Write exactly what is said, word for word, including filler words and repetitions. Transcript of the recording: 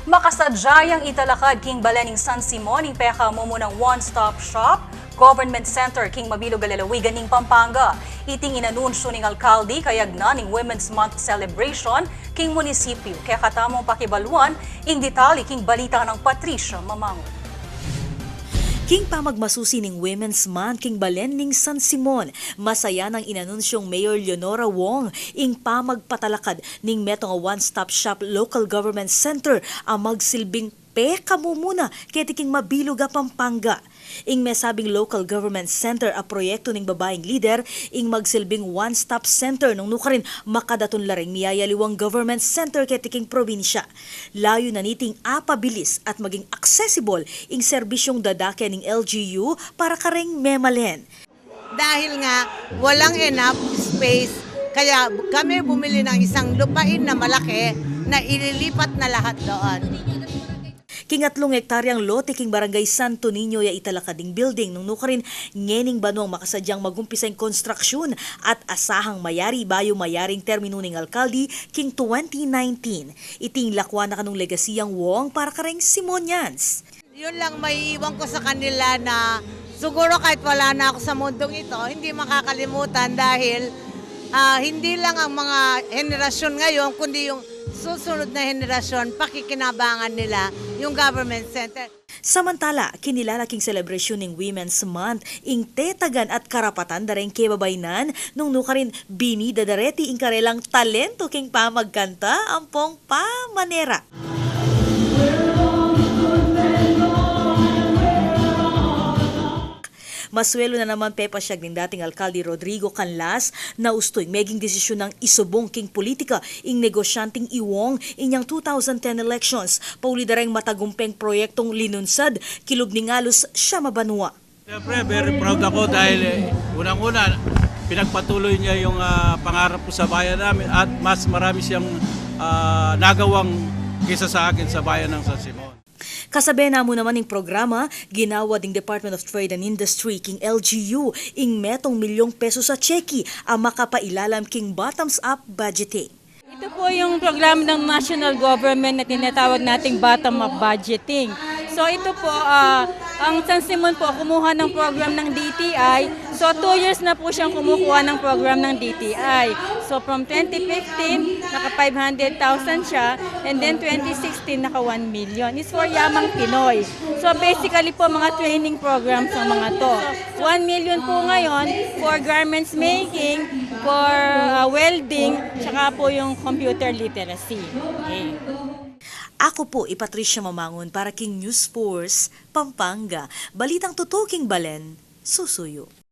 Makasadya yang italakad king balen ning San Simon ing pekamumunang one-stop shop government center king mabilug a lalawigan ning Pampanga. Iting inanunsyu ning alkalde kayagnan ning Women's Month celebration king munisipyu. Kekatamung pakibaluan ing detalye king balita nang Patricia Mamangun. King pamagmasusi ning Women's Month king balen ning San Simon, masaya nang inanunsyung Mayor Leonora Wong ing pamagpatalakad ning metung a one-stop shop local government center a magsilbing pekamumuna keti king mabilug a Pampanga. Ing mesabing local government center a proyektu ning babaing lider ing magsilbing one-stop center nung nukarin makadatun la ring miyayaliwang government center keti king probinsya. Layunan niti ing apabilis at maging accessible ing serbisyung dadake ning L G U para kareng memalen. Dahil nga walang enough space, kaya kami bumili ng isang lupain na malaki na ililipat na lahat doon. King atlung ektaryang lote king Barangay Santo Niño ya italakad ing building nung nukarin ngening banuang makasadyang magumpisa ing konstruksyun at asahang mayari bayu mayari ing terminu ning alkalde king twenty nineteen. Iti ing lakwan na kanung legasiyang Wong para kareng Simonians. Yun lang maiiwan ko sa kanila na siguro kahit wala na ako sa mundong ito, hindi makakalimutan dahil, ah, hindi lang ang mga henerasyon ngayon, kundi yung susunod na henerasyon, pakikinabangan nila yung government center. Samantala, kinilala king selebrasyun ning Women's Month ing tetagan at karapatan da reng kebabaynan nung nukarin binida da reti ing karelang talentu king pamagkanta ampong pamanera. Masuelu na naman pepasyag ning dating alkalde Rodrigo Canlas na ustu ing meging desisyun nang isubung king politika ing negosyanteng i Wong inyang two thousand ten elections, pauli da reng matagumpeng proyektung linunsad king lub ning alus siyam a banua. Siyempre, very proud ako dahil, eh, unang-una, pinagpatuloy niya yung, ah, pangarap ko sa bayan namin at mas marami siyang, ah, nagawang kaysa sa akin sa bayan ng San Simon. Kasabe na mu naman ing programa, ginawa ding Department of Trade and Industry king L G U ing metung milyong pesos a tseki a makapailalam king bottoms-up budgeting. Ito po yung programa ng national government na tinatawag nating bottom-up budgeting. So ito po, ah, ang San Simon po kumuha ng program ng D T I. So two years na po siyang kumukuha ng program ng D T I. So from twenty fifteen, naka five hundred thousand siya, and then twenty sixteen, naka one million. It's for Yamang Pinoy. So basically po, mga training programs ang mga to. One million po ngayon for garments making, for, ah, welding, tsaka po yung computer literacy. Okay. Ako po i Patricia Mamangun para king News Force Pampanga. Balitang tutuking balen, susuyu.